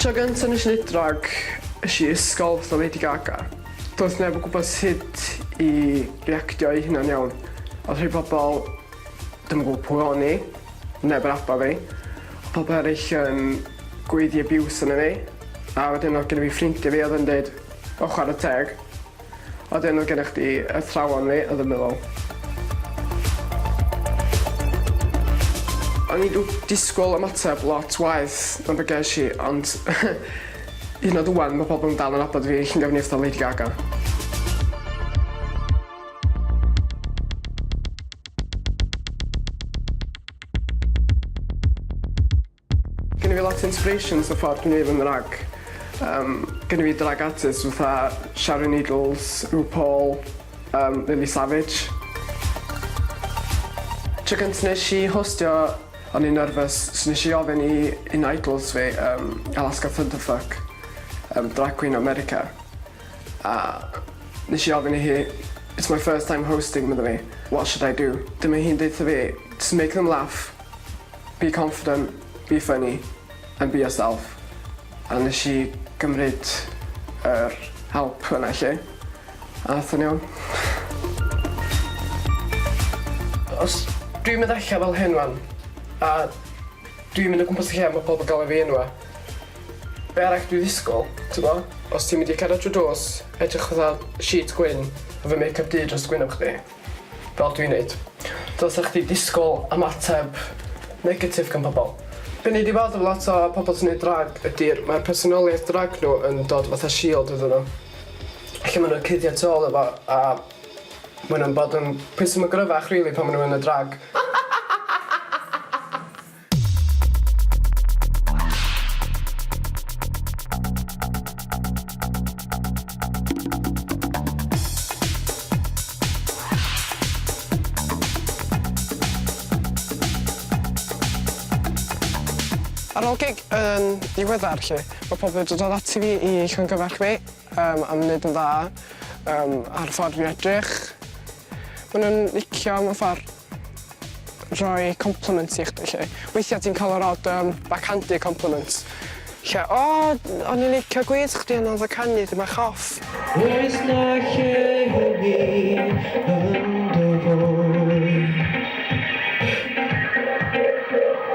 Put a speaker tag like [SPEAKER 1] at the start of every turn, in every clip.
[SPEAKER 1] Tro gynta nes i neud drag es i ysgol fatha Lady Gaga. Doedd neb yn gwbod sut i reactio i hynna'n iawn. O'dd rhei pobol dim yn gwbo pwy o'n i, neb yn nabo fi. O'dd pobol eryll yn gweiddi abuse arno fi. A wedyn o'dd gynno fi ffrindia fi o'dd yn deud o chware teg. A wedyn o'dd gennych chdi athrawon fi o'dd yn meddwl O'n i 'di disgwl ymateb lot waeth na be' gesh i ond hyd yn o'd ŵan ma' pobol yn dal yn nabod fi llun gafon ni fatha Lady Gaga. Gynna fi lot o inspirations o ffordd dwi'n neud fy nrag. Yym gynna fi drag artists fatha Sharon Needles, RuPaul, yym Lily Savage. Tro gynta nesh i hostio o'n i'n nervous so nesh i ofyn i un o idols fi yym Alaska Thunderfuck yym drag queen o America a nesh i ofyn i hi it's my first time hosting medda fi what should I do? Dyma hi'n deutha fi just make them laugh Be confident, be funny and be yourself. A nesh i gymryd yr help yna 'lly a ath o'n iawn. Os dwi'n mynd allan fel hyn 'wan a dwi'n mynd o gwmpas y lle a ma' pobol galw fi enwa' be' arall dwi ddisgwl t'bo? Os ti'n mynd i cerddad trw drws edrych fatha sheet gwyn efo make-up du dros gwynab chdi fel dwi'n neud. Dylsa chdi disgwl ymateb negatif gan pobol. Be' ni 'di weld efo lot o pobol sy'n neud drag ydi'r ma'r personoliaeth drag n'w yn dod fatha shield iddyn n'w. Lle ma' nw'n cuddio tu ôl iddo fo a ma' nw'n bod yn pwy sy mor gryfach rili pan ma' n'w yn y drag. Ar ôl gig yn ddiweddar 'lly ma' pobol 'di dod ati fi i llongyfarch fi yym am neud yn dda yym ar ffordd fi edrych. Ma' nw'n licio mewn ffor rhoi compliments i chdi 'lly. Weithia' ti'n ca'l yr odd yym backhanded compliment lle o o'n i'n licio gwŷdd chdi on' odd y canu ddim bach off.
[SPEAKER 2] Oes 'na lle i mi yn dy fywyd?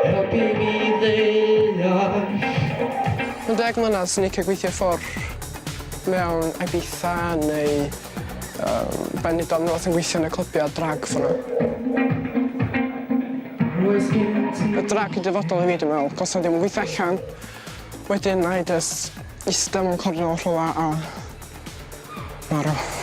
[SPEAKER 2] Helpu fi ddeall.
[SPEAKER 1] Mewn deg mlynadd swn i'n licio gweithio ffwr' mewn Ibiza neu Yym Benidorm neu wbath yn gweithio yn y clybia drag ffor 'na. Y drag 'di dyfodol i fi dwi me'wl 'c'os 'sa ddim yn gweithio allan wedyn 'nai jys ista mewn cornel rhwla a marw.